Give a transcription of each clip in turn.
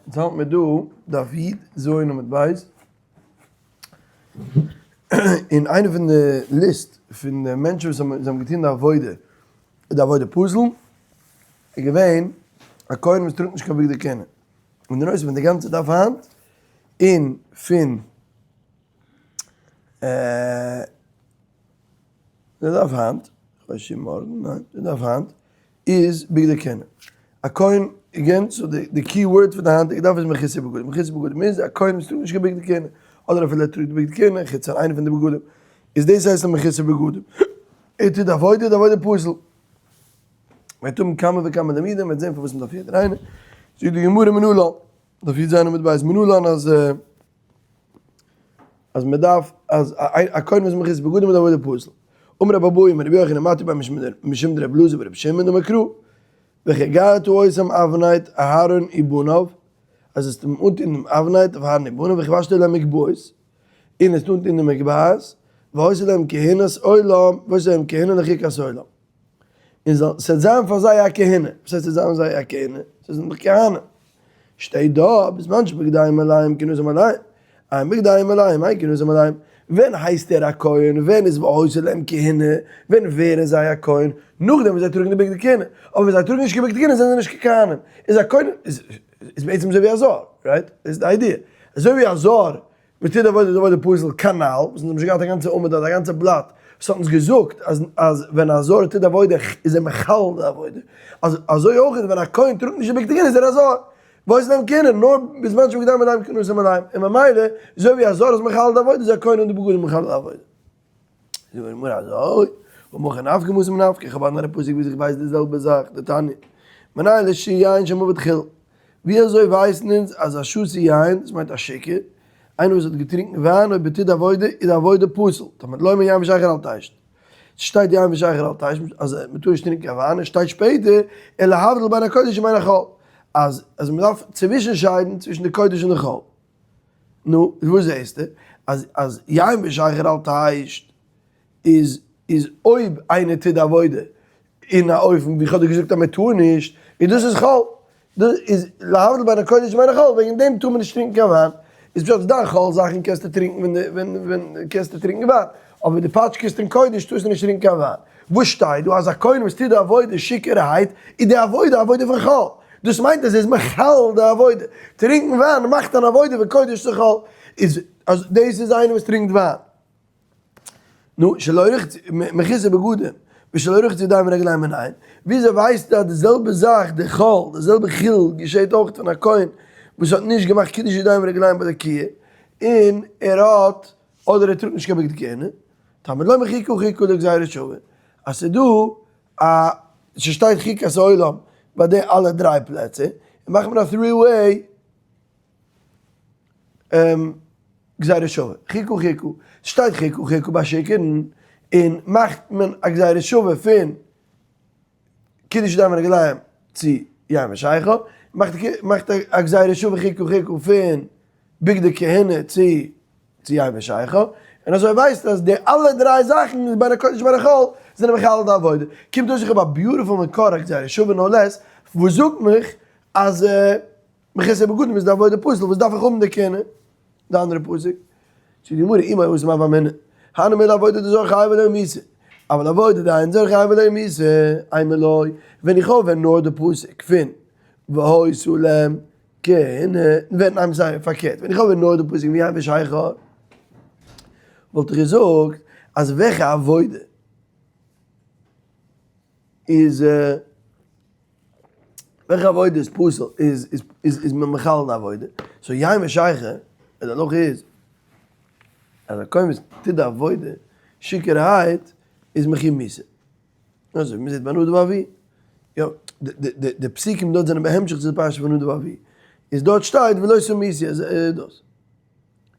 יעצט האלט מיר דא דף י"ז עמוד ב', און איינע פון די list פון די מענטשן וואס האבן זיי האבן געטון די עבודה, די עבודה פסול, איז געווען א כהן וואס טראגט נישט קיין בגדי כהונה, און די נושא פון די גאנצע דף היינט, און פון די דף היינט, כ'ווייס נישט צו מארגן, ניין, די דף היינט, איז בגדי כהונה. א כהן, again, so די key word פון די היינטיגע דף איז מחוסר בגדים. מחוסר בגדים איז א כהן וואס טראגט נישט קיין בגדי כהונה, אדער אפילו ער טראגט בגדי כהונה, חוץ פון איינע פון די בגדים, איז דאס הייסט א מחוסר בגדים. ער טוט עבודה, די עבודה פסול. מ'וועט האבן כמה וכמה לימודים, מ'וועט זען פארוואס מ'דארף יעדער איינער. זאגט די גמרא מנלן, דף י"ז עמוד ב', מנלן אז אז מען דארף אז א כהן וואס מחוסר בגדים איז עבודה פסול. אמר רבי אבהו אמר רבי יוחנן מתו בי משום דרבי אלעזר ברבי שמעון דאמר קרא והגדת אותם אבנט אהרן ובניו אז עס טוט אנטון דעם אבנט אויף אהרן ובניו וכבשת להם מגבעות און עס טוט אנטון די מגבעות והיתה להם כהונת עולם והיתה להם כהונה לחוקת עולם. און זאל ס'וועט זיין פאר זיי א כהונה. וואס הייסט ס'וועט זיין פאר זיי א כהונה? זיי זענען דאך כהנים. שטייט דא, בזמן שבגדיהם מלאים כהונתם עליהם. אין בגדיהם מלאים, אין כהונתם עליהם. ווען הייסט ער א כהן? ווען איז והיתה להם כהונה? ווען ווערן זיי א כהן? נאכדעם וואס זיי טראגן די בגדי כהונה. אבער ווען זיי טראגן נישט קיין בגדי כהונה זענען זיי נישט קיין כהנים. איז א כהן איז בעצם אזוי ווי א זר, right? דאס איז די idea. אזוי ווי א זר וואס טוט עבודה זרה די פסול כנ"ל, וואס אונז האבן שוין געהאט א גאנצע עמוד אדער א גאנצע בלאט וואס האט אונז געזאגט אז אז ווען א זר טוט עבודה איז ער מחלל די עבודה, אז אזוי אויך איז ווען א כהן טראגט נישט די בגדי כהונה איז ער א זר, והיתה להם כהונה נאר בזמן שבגדיהם מלאים כהונתם עליהם, און ממילא אזוי ווי א זר איז מחלל די עבודה איז א כהן אן די בגדים מחלל די עבודה. זאגט די גמרא אזוי, והא מהכא נפקא מהתם נפקא, איך האב א אנדערע פסוק וואס איך ווייס די זעלבע זאך, דתניא, מנין לשתוי יין שמבעט חולין, ווי אזוי ווייסן אונז אז א שתוי יין, דאס מיינט א שיכור, איינער וואס האט געטרינקן וויין אויב ער טוט עבודה איז די עבודה פסול, תלמוד לומר יין ושכר אל תשת, ס'שטייט יין ושכר אל תשת אז מ'טאר נישט טרינקען קיין וויין, עס שטייט שפעטער אלא להבדיל בין הקודש ובין החול, אז אז מ'דארף צווישן שיידן צווישן די קודש און די חול. נו, וואס זעסטו? אז אז יין ושכר אל תשת איז איז אויב איינער טוט די עבודה אין א אופן ווי כ'האב דיר געזאגט אז מען טאר נישט, איז דאס איז חול. דאס איז להבדיל בין הקודש ובין החול, וועגן דעם טאר מען נישט טרינקען קיין וויין. איז פשט אז דיין חול זאכן קענסטו טרינקען ווען די ווען ווען קענסטו טרינקען וויין, אבער די פאטשקעסט אין קודש טארסטו נישט טרינקען קיין וויין. וואס שטייט דא אז א כהן וואס טוט די עבודה שיכור'ערהייט איז די עבודה עבודה פון חול. דאס מיינט אז ער איז מחלל די עבודה. טרינקען וויין מאכט אן עבודה פון קודש צו חול. איז אז דאס איז איינער וואס טרינקט וויין. נו, שלא רחצו, מחוסר בגדים, ושלא רחצו ידיים ורגליים מנין, וויאזוי ווייסטו אז די זעלבע זאך, די חול, די זעלבע חילול געשעט אויך פון א כהן וואס האט נישט געמאכט קידוש ידיים ורגליים ביי די כיור, און ער האט, אדער ער טראגט נישט קיין בגדי כהונה, תלמוד לומר חוקה חוקה לגזירה שווה, אז ס'איז דא א, ס'שטייט חוקת עולם ביי די אלע דריי פלעצער, און מאכט מען א three way. גזירה שווה, חוקה חוקה, ס'שטייט חוקה חוקה ביי שיכור'ן, און מאכט מען א גזירה שווה פון קידוש ידיים ורגליים צו יין ושכר, מאכט א גזירה שווה חוקה חוקה פון בגדי כהונה צו צו יין ושכר, און אזוי ווייסטו אז די אלע דריי זאכן איז בין הקודש ובין החול זענען מחלל די עבודה. קומט אויס איך האב א beautiful מקור א גזירה שווה no less וואס זאגט מיך אז מחוסר בגדים איז די עבודה פסול, וואס דארף איך האבן די כהונה? די אנדערע פסוק, זאגט די גמרא, אם היתה הוה אמינא, הני מילי עבודה דזר חייבא עליה מיתה, אבל עבודה דאין זר חייבא עליה מיתה, אימא לא, ווען איך האב ווען נאר די פסוק פון והיתה להם כהונה, ווען I'm sorry, פארקערט, ווען איך האב ווען נאר די פסוק פון יין ושכר, וואלט איך געזאגט אז וועלכע עבודה איז. וועלכע עבודה איז פסול איז איז איז מען מחלל די עבודה, so יין ושכר, די הלכה איז אז א כהן וואס טוט די עבודה שיכור'ערהייט איז מחויב מיתה, אזוי ווי מ'זעט ביי נדב ואביהוא, יא, די די די פסוקים דארט זענען בהמשך צו די פרשה פון נדב ואביהוא, איז דארט שטייט ולא תמותו אז דאס,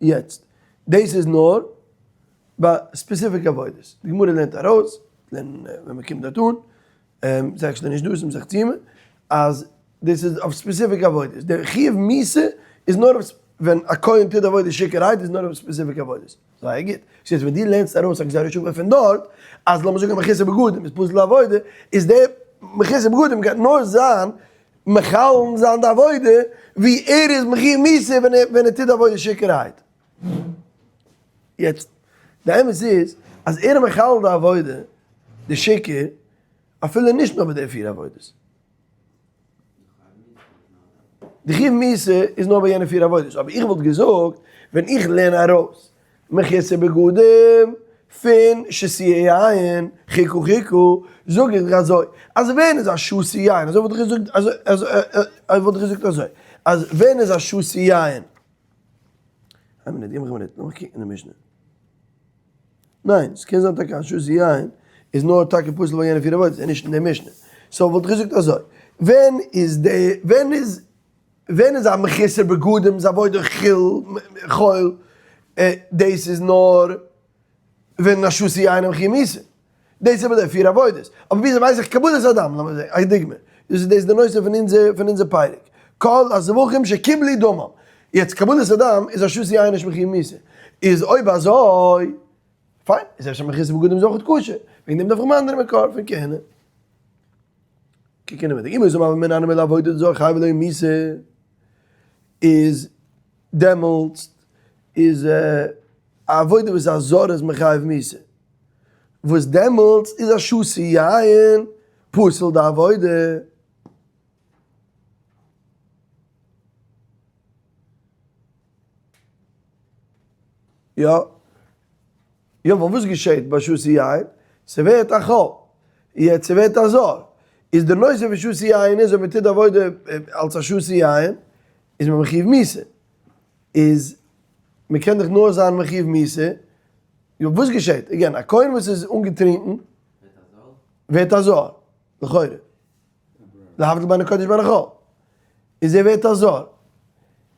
יעצט דאס איז נאר ביי specific עבודות, די גמרא לערנט ארויס, ווען מ'קומט דארט אן. ס'איז actually נישט דא, ס'איז מסכת יומא, אז דאס איז אויף specific עבודות, דער חיוב מיתה איז נאר אויף ווען א כהן טוט עבודה שיכור'ערהייט איז נאר אויף specific עבודות. זייער גוט. so יעצט ווען דו לערנסט ארויס א גזירה שוה פון דארט, אז לאמיר זאגן מחוסר בגדים איז פסול לעבודה, איז דער מחוסר בגדים גייט נאר זיין. מחלל'ן זיין די עבודה ווי ער איז מחיוב מיתה ווען ער טוט די עבודה שיכור'הייט. יעצט, די אמת איז אז ער איז מחלל די עבודה, די שיכור, אפילו נישט נאר מיט די פיר עבודות. די חיוב מיתה איז נאר ביי יענע פיר עבודות, אבער איך וואלט געזאגט ווען איך לערן ארויס מחוסר בגדים פון שתי' יין, חיכו חיכו, זאג איך דיך אזוי, אז ווען איז א שתי' יין, אזוי וואלט איך געזאגט, אזוי וואלט איך געזאגט אזוי, אז ווען איז א שתי' יין, איין מינוט, גיב מיך א מינוט, לאמיך קוקן אין די משנה. ניין, ס'קען זיין טאקע אז שתי' יין איז נאר טאקע פסול ביי יענע פיר עבודות און נישט אין די משנה. so וואלט איך געזאגט אזוי, ווען איז די, ווען איז, ווען איז א מחוסר בגדים איז עבודה חיל, חול, דאס איז נאר ווען א שתי' יין איז מחויב מיתה. דאס איז ביי די פיר עבודות. אבער וויאזוי ווייס איך קבלת הדם? לאמיר זען א דוגמא. דאס איז דאס די נושא פון אונזער פון אונזער פרק. כל הזבחים שקיבלו דמם. יעצט קבלת הדם איז א שתי' יין נישט מחויב מיתה. איז אויב אזוי, פיין, איז אפשר מחוסר בגדים איז אויך כשר. וועגן דעם דארף איך אן אנדערע מקור פון כהונה. קוק אינעווייניג. אם איז אמר מנין לעבודה זרה חייב עליהם מיתה. איז דעמאלטס איז א עבודה וואס א זר איז מחייב מיתה. וואס דעמאלטס איז א שתי' יין פסול די עבודה. יא, יא ווייל וואס געשעט ביי שתי' יין? ס'ווערט א חול, יעצט ס'ווערט א זר, איז די נושא פון שתי' יין איז אויב מ'טוט די עבודה אלס א שתי' יין איז מען מחיוב מיתה, איז מ'קען דאך נאר זיין מחיוב מיתה יא וואס געשעט? again א כהן וואס איז אנגעטרינקן ווערט א זר, לכאורה, להבדיל בין הקודש בין החול, איז ער ווערט א זר,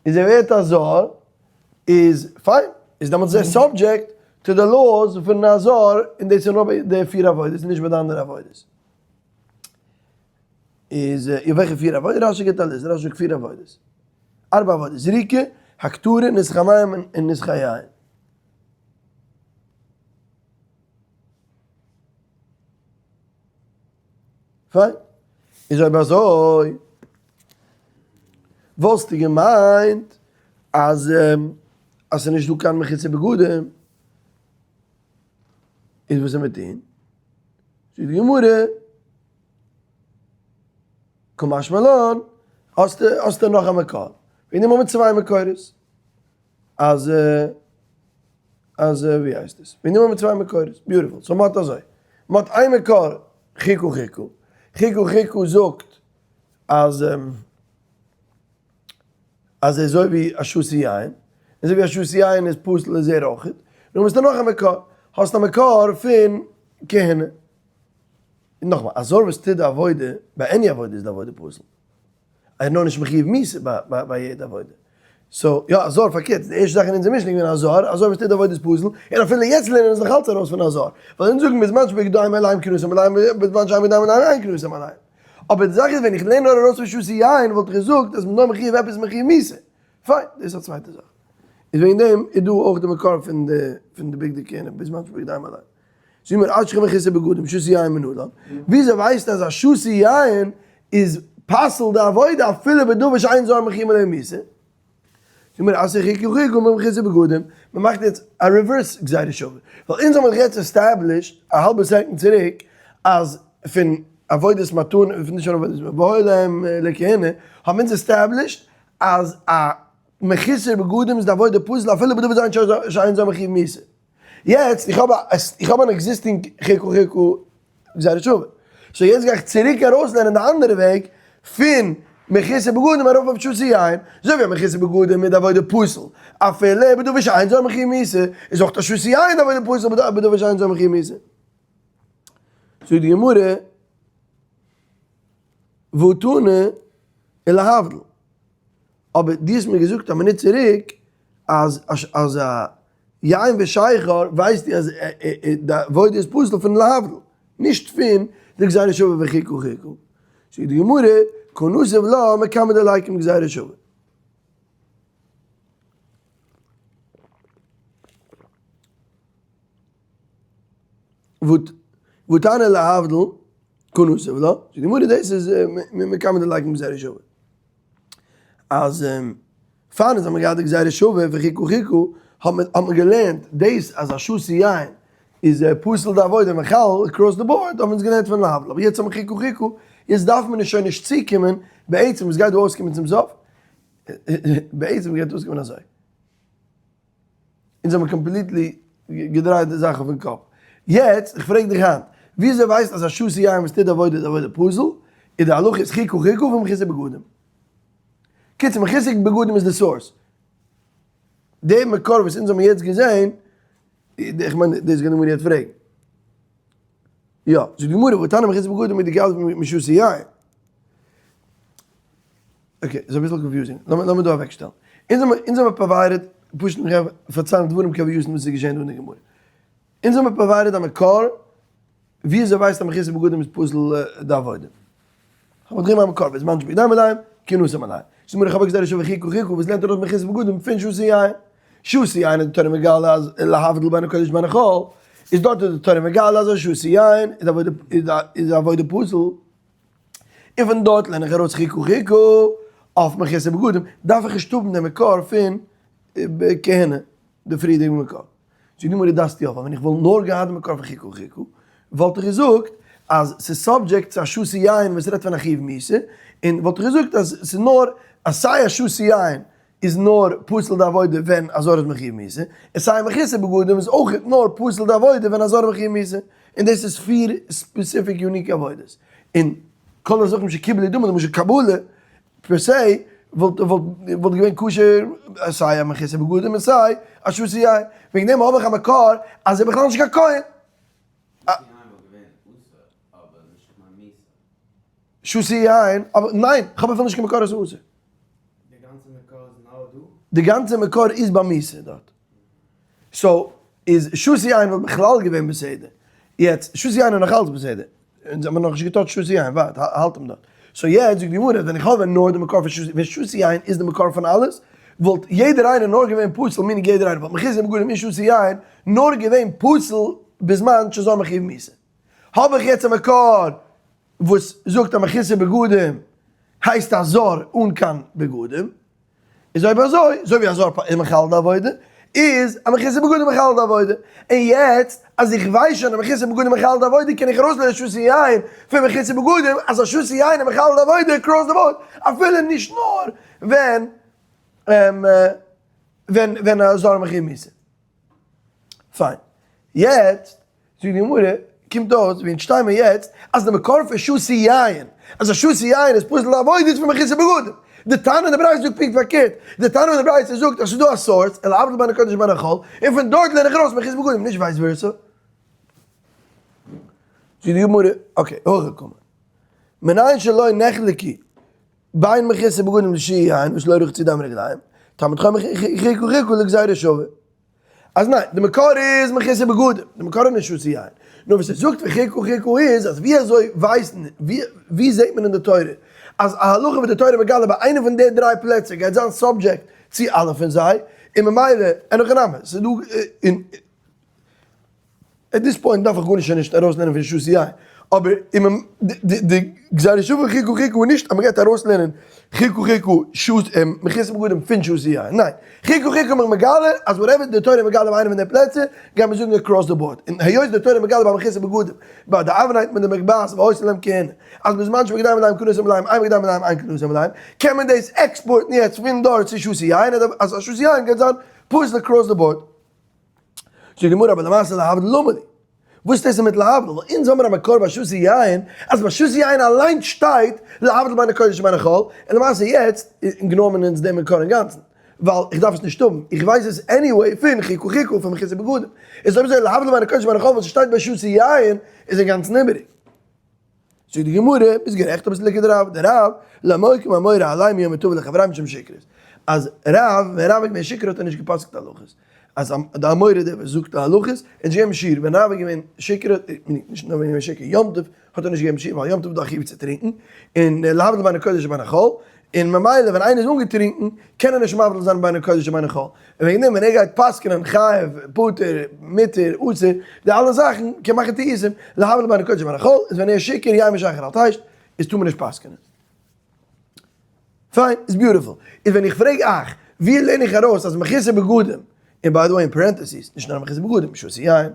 איז ער ווערט א זר, איז פיין, איז דעמאלטס איז ער subject to די laws פון א זר, און דאס איז נאר ביי די פיר עבודות און נישט ביי די אנדערע עבודות. איז אין וועלכע פיר עבודות? רשי גיבט א list, רשי זאגט פיר עבודות, ארבע עבודות, זריקה, הקטרה, ניסוך המים און ניסוך היין. פיין. איז אויב אזוי וואלסטו געמיינט אז אז ס'איז נישט דא קיין מחוסר בגדים, איז וואס זאל מען טון? זאגט די גמרא, קא משמע לן, האסטו האסטו נאך א מקור, וועגן דעם האבן מיר צוויי מקורות. אז אז ווי הייסט עס? מיר נעמען מיט צוויי מקורות, beautiful, so מ'האט אזוי, מ'האט איין מקור חוקה חוקה, חוקה חוקה זאגט אז אז אזוי ווי א שתי' יין, אזוי ווי א שתי' יין איז פסול איז ער אויך, נו האסטו נאך א מקור, האסט א מקור פון כהונה, נאכאמאל, א זר וואס טוט די עבודה, ביי any עבודה איז די עבודה פסול. ער איז נאר נישט מחיוב מיתה ביי יעדע עבודה. so, יא, א זר פארקערט, די ערשטע זאך אין אונזער משנה איז געווען א זר, א זר וואס טוט עבודה איז פסול, און אפילו יעצט לערנען אונז נאך אלץ ארויס פון א זר, ווייל אונז זאגן בזמן שבגדים עליהם כנסם עליהם, בזמן שאין בגדים עליהם אין כנסם עליהם. אבער די זאך איז ווען איך לערן נאר ארויס פון שתי' יין וואלט איך געזאגט אז מ'איז נאר מחיוב עפעס מחיוב מיתה. פיין, דאס איז א צווייטע זאך. איז וועגן דעם איז דא אויך די מקור פון די פון די בגדי כהונה בזמן שבגדים עליהם. זאג מיר אשכח מחוסר בגדים שתי' יין מנלן, וויאזוי ווייסטו אז א שתי' יין איז פסול די עבודה אפילו בדבר שאין זר מחויב עליהם מיתה? זאג מיר אסור חוקה חוקה מחוסר בגדים, מען מאכט יעצט א reverse גזירה שווה, ווייל אונז האבן דאך יעצט established א האלבע second צוריק אז פון עבודת מתנה, פון נישט פון עבודת והיו להם לכהונה, האבן אונז established אז א מחוסר בגדים איז די עבודה פסול אפילו בדבר שאין זר מחויב מיתה. יעצט איך האב א איך האב אן existing חוקה חוקה גזירה שווה, so יעצט גיי איך צוריק ארויסלערנען די אנדערע וועג פון מחוסר בגדים ארויף אויף שתי' יין, אזוי ווי א מחוסר בגדים איז די עבודה פסול אפילו בדבר שאין זר מחויב מיתה, איז אויך א שתי' יין די עבודה פסול בדבר שאין זר מחויב מיתה. זאגט די גמרא והא תנא ולהבדיל, אבער דו האסט מיר געזאגט א מינוט צוריק אז אז א יין ושכר ווייסטו אז די עבודה איז פסול פון להבדיל, נישט פון די גזירה שווה וחוקה חוקה. זאגט די גמרא, קא נסיב לה מקמי דליכא גזירה שווה. והתנא להבדיל. קנאו סבלא, זאגט די גמרא דאס איז מקמי דלייקן גזירה שווה. אז פאר אונז האבן מיר געהאט די גזירה שווה וחיכו חיכו, האט מען האט מען געלערנט דאס אז א שתי יין איז פסול די עבודה מחלל across the board האבן אונז געלערנט פון להבדיל, אבער יעצט האבן מיר חיכו חיכו, יעצט דארף מען שוין נישט צוקומען, בעצם וואס גייט דא אויסקומען צום סוף? בעצם גייט אויסקומען אזוי. אונז האבן completely געדרייט די זאך אויפן קאפ. יעצט, איך פרעג דיך היינט, וויאזוי ווייסט אז א שתי יין וואס טוט די עבודה איז עבודה פסול, איז די הלכה איז חיכו חיכו פון מחוסר בגדים. קיצור, מחוסר בגדים איז די source. די מקור וואס אונז האבן יעצט געזען, איך מיין דאס גייט די גמרא יעצט פרעגן. יא, זאגט די גמרא, והתניא מחוסר בגדים מיט די גאלד משתי יין. okay, איז אביסל confusing, לאמיר דא אוועקשטעלן. אונז האבן אונז האבן provided, פשוט איך גיי פארציילן דברים כהווייתן וואס איז געשען דא אין די גמרא. אונז האבן provided א מקור ווי אזוי ווייסט אז מחוסר בגדים איז פסול די עבודה. האבן מיר געגעבן א מקור, בזמן שבגדים עליהם, כהונתם עליהם. זאגט די גמרא איך האב א גזירה שווה חיכו חיכו, וואס לערנט ער אויס מחוסר בגדים פון שתי יין? שתי יין איז די תורה מגלה אז להבדיל בין הקודש ובין החול, איז דארט איז די תורה מגלה אז א שתי יין איז עבודה פסול. און פון דארט לערן איך ארויס חיכו חיכו אויף מחוסר בגדים, דארף איך נישט האבן די מקור פון כהונה, די פריערדיגע מקור. זאגט די גמרא דארפסטו יא, ווייל ווען איך וואלט נאר געהאט די מקור פון חיכו חיכו, וואלט איך געזאגט אז ס'איז subject צו א שתי יין וואס רעדט פון א חיוב מיתה, און וואלט איך געזאגט אז ס'איז נאר אז סיי א שתי יין איז נאר פסול די עבודה ווען א זר איז מחויב מיתה, און סיי מחוסר בגדים איז אויך נאר פסול די עבודה ווען א זר איז מחויב מיתה, און דאס איז פיר specific unique עבודות, און כל הזכים שקיבלו דמים למשל קבלה per se וואלט וואלט געווען כשר סיי א מחוסר בגדים און סיי א שתי יין, וועגן דעם האב איך א מקור אז ער איז בכלל נישט קיין כהן. שתי יין, אבער ניין, כ'האב אפילו נישט קיין מקור אז ס'איז אסור. די גאנצע מקור איז נאר דא? די גאנצע מקור איז ביי מיתה דארט. so איז שתי יין וואלט בכלל געווען בסדר. יעצט, שתי יין איז נאך אלץ בסדר. אונז האבן נאכנישט געטאטשט שתי יין, ווארט, האלט אים דארט. so יעצט זאגט די גמרא, ווען איך האב ווען נאר די מקור פון שתי, ווען שתי יין איז די מקור פון אלעס, וואלט יעדער איינער נאר געווען פסול, meaning יעדער איינער וואלט מחוסר בגדים און שתי יין נאר געווען פסול בזמן שזר מחויב מיתה. האב איך יעצט א מקור וואס זאגט אז מחוסר בגדים הייסט א זר אן קיין בגדים, איז אויב אזוי, אזוי ווי א זר איז מחלל די עבודה, איז א מחוסר בגדים מחלל די עבודה, און יעצט אז איך ווייס שוין אז מחוסר בגדים מחלל די עבודה קען איך ארויסלערנען שתי יין פון מחוסר בגדים אז א שתי יין איז מחלל די עבודה across the board, אפילו נישט נאר ווען ווען ווען א זר מחויב מיתה. פיין. יעצט זאגט די גמרא, קומט אויס ווי אונז שטיי מיר יעצט, אז די מקור פון שתי יין, אז א שתי יין איז פסול לעבודה איז פון מחוסר בגדים. די תנא אין די ברייתא זאגט פונקט פארקערט, די תנא אין די ברייתא זאגט אז ס'איז דא א source, להבדיל בין הקודש ובין החול, און פון דארט לערן איך ארויס מחוסר בגדים, נישט vice versa. זאגט די גמרא, okay, הכי קאמר. מנין שלא נחלקו בין מחוסר בגדים לשתי יין וואס לא רחצו ידיים ורגליים, תלמוד חכם חיכו חיכו לגזירה שווה. אז ניין, די מקור איז מחוסר בגדים, די מקור איז נישט שתי יין. נאר וואס ער זאגט וחיכו חיכו איז, אז ווי אזוי ווייסן, ווי זעט מען אין די תורה, אז א הלכה וואס די תורה מגלה ביי איינע פון די דריי פלעצער גייט זיין subject צו אלע פון זיי, און ממילא, אין הכי נמי, ס'איז דא, און. at this point דארף איך גארנישט שוין נישט ארויסלערנען פון שתי יין, אבער די גזירה שווה חיכו חיכו איז נישט אז מ'גייט ארויסלערנען חיכו חיכו מחוסר בגדים פון שתי יין, ניין, חיכו חיכו איז מגלה אז whatever די תורה מגלה ביי איינע פון די פלעצער גייט מען זאגן across the board, און היות די תורה מגלה ביי מחוסר בגדים ביי די אבנט מיט די מגבעת והיתה להם כהונה אז בזמן שבגדים עליהם כהונתם עליהם אין בגדים עליהם אין כהונתם עליהם קען מען דאס עקספארטן יעצט פון דארט צו שתי יין אז שתי יין גייט זיין פסול across the board. זאגט די גמרא אבער למעשה להבדיל למה לי? וואס טוסטו מיט להבדיל? ווייל אונז האמיר א מקור ביי שתי יין, אז ביי שתי יין אליינס שטייט להבדיל בין הקודש ובין החול, און למעשה יעצט ignore מען אונז דעם מקור אינגאנצן, ווייל איך דארף עס נישט האבן, איך ווייס עס anyway פון חיכו חיכו פון מחוסר בגדים, איז אויב אזוי להבדיל בין הקודש ובין החול וואס שטייט ביי שתי יין איז אינגאנצן איבעריג. זאגט די גמרא, ביסט גערעכט אבער ס'איז לכדרב, דרב, למוקם אמורא עלי מיום טוב לחבריי משום שכרות, אז רב, ווען רב איז געווען שיכור האט ער נישט גע'פסק'ט הלכות, אז די אמורא דער וואס זאגט די הלכות, איז נישט געגעבן שיעור, ווען רב איז געווען שיכור, נישט נאר ווען געווען שיכור, יום טוב האט ער נישט געגעבן שיעור, ווייל יום טוב איז דא א חיוב צו טרינקען, און להבדיל בין הקודש ובין החול. און ממילא ווען איינער איז אנגעטרינקן קען ער נישט מבדיל זיין בין הקודש ובין החול, און וועגן דעם ווען ער גייט פסק'נען חייב, פטור, מותר, אסור, די אלע זאכן קען מאכן טעותים, להבדיל בין הקודש ובין החול, איז ווען ער איז שיכור יין ושכר אל תשת, איז טאר מען נישט פסק'נען. פיין, איז beautiful. איז ווען איך פרעג אייך, ווי לערן איך ארויס אז מחוסר בגדים, און by the way אין parentheses, נישט נאר מחוסר בגדים, שתי יין,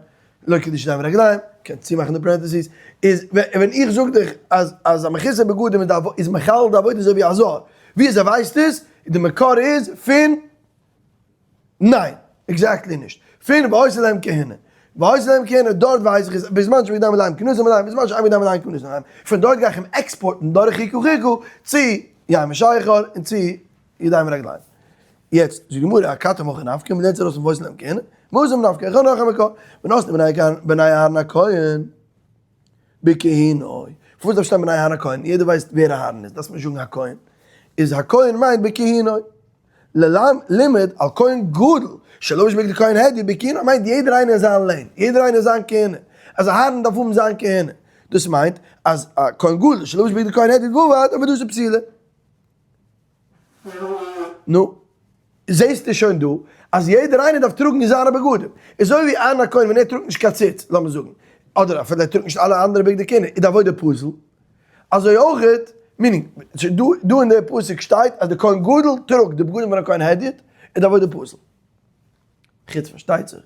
לא קידש ידיים ורגליים, קענסט צומאכן די parentheses, איז ווען איך זאג דיך אז אז א מחוסר בגדים איז איז מחלל די עבודה אזוי ווי א זר, ווי אזוי ווייסט עס? די מקור איז פון ניין, exactly נישט. פון והיתה להם כהונה. והיתה להם כהונה, דארט ווייס איך עס, בזמן שבגדיהם מלאים כהונתם מלאים, בזמן שאין בגדיהם מלאים כהונתם מלאים. פון דארט גיי איך אים עקספארטן דורך חוקה חוקה צו יין ושכר און צו ידיים ורגליים. יעצט זאגט די גמרא, אכתי מהכא נפקא, מ'לערנט ארויס פון והיתה להם כהונה, מהתם נפקא, איך האב נאך א מקור, ונתנו בני אהרן הכהן בכהונה. פארוואס דארף שטיין בני אהרן הכהן? יעדער ווייסט ווער אהרן איז, דארפסט מיר נישט זאגן הכהן. איז הכהן מיינט בכהונה. ללימד על כהן גדול שלבש בגדי כהן הדיוט בכהונה מיינט יעדער איינער אין זיין lane, יעדער איינער אין זיין כהונה, אז אהרן דארף האבן זיין כהונה, דאס מיינט אז א כהן גדול שלבש בגדי כהן הדיוט ועבד אבער דאס איז פסולה. נו, זעסטו שוין דא אז יעדער איינער דארף טראגן אין זיינע בגדים, אזוי ווי אהרן הכהן ווען ער טראגט נישט קיין ציץ, לאמיר זאגן, אדער אפילו ער טראגט נישט אלע אנדערע בגדי כהונה, איז די עבודה פסול. אזוי אויכעט, meaning, דא דא אין די פסוק שטייט אז די כהן גדול טראגט די בגדים פון א כהן הדיוט, איז די עבודה פסול. חוץ פארשטייט זיך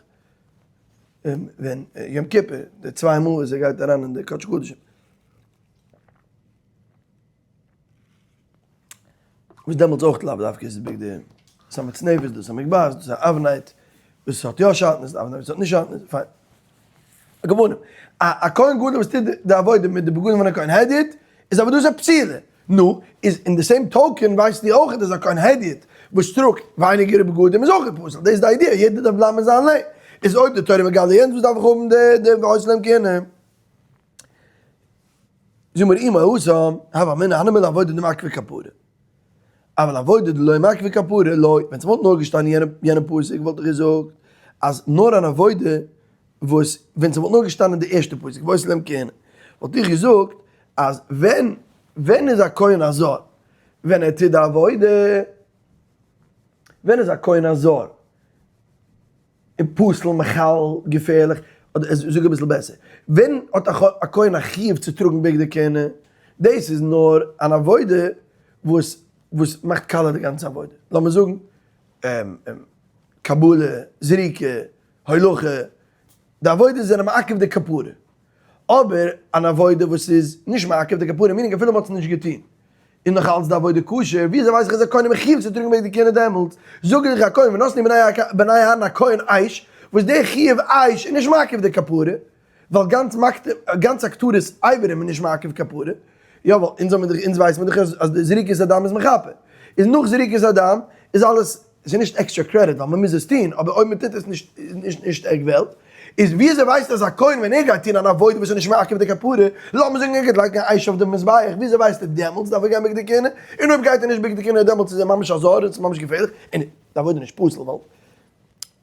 ווען יום כיפור, די צוויי מאל וואס ער גייט אריין אין די קודש קדשים. וואס דעמאלטס אויך לאו דווקא איז עס בגדי ס'א מצנפת, דאס א מגבעת, דאס א אבנייט, וואס האט יא שעטנז, די אבנייט וואס האט נישט שעטנז, פיין. געוואונען. א כהן גדול וואס טוט די עבודה מיט די בגדים פון א כהן הדיוט, איז עבודתו פסולה. נו, איז אין די same token ווייסטו אויך אז א כהן הדיוט וואס טראגט ווייניגערע בגדים איז אויך פסול. דאס איז די idea, יעדער דארף בלייבן אין זיין lane. איז אויב די תורה מגלה יענץ וואס דארף איך האבן די די והיתה להם כהונה? זאג מיר אי מהתם, הוה אמינא הני מילי עבודה דמעכבא כפרה. אבל עבודה דלא מעכבא כפרה לא, ווען ס'וואלט נאר געשטאנען יענע יענע פסוק וואלט איך געזאגט אז נאר אן עבודה וואס ווען ס'וואלט נאר געשטאנען די ערשטע פסוק והיתה להם כהונה וואלט איך געזאגט אז ווען ווען איז א כהן א זר ווען ער טוט די עבודה ווען איז א כהן א זר און פסול מחלל געפערליך, אדער זאג אביסל בעסער, ווען האט א כהן א חיוב צו טראגן בגדי כהונה? דאס איז נאר אן עבודה וואס וואס מאכט קאלע די גאנצע עבודה, לאמיר זאגן קבלה, זריקה, הולכה, די עבודות זענען מעכב די כפרה, אבער אן עבודה וואס איז נישט מעכב די כפרה, meaning אפילו מען האט עס נישט געטון, איז נאך אלץ די עבודה כשר, וויאזוי ווייס איך אז א כהן איז מחיוב צו טראגן בגדי כהונה דעמאלטס? זאג איך א כהן ונתנו בני אהרן הכהן אש, וואס דער חיוב אש איז נישט מעכב די כפרה, ווייל גאנץ גאנץ הקטרת אברים איז נישט מעכב כפרה, יא ווייל אונז האבן דאך אונז ווייסן מיר דאך אז די זריקת הדם איז מכפר, איז נאך זריקת הדם איז אלעס עס איז נישט extra credit ווייל מען מוז עס טון, אבער אויב מען טוט עס נישט איז נישט נישט עק וועלט. איז וויאזוי ווייסטו אז א כהן ווען ער גייט טון אן עבודה וואס איז נישט מעכב די כפרה, לאמיר זאגן ער גייט לייגן א אש אויף די מזבח, וויאזוי ווייסטו דעמאלטס דארף ער גיין בגדי כהונה, און אויב גייט ער נישט בגדי כהונה דעמאלטס איז ער ממש א זר און עס איז ממש געפערליך, און די עבודה איז נישט פסול ווייל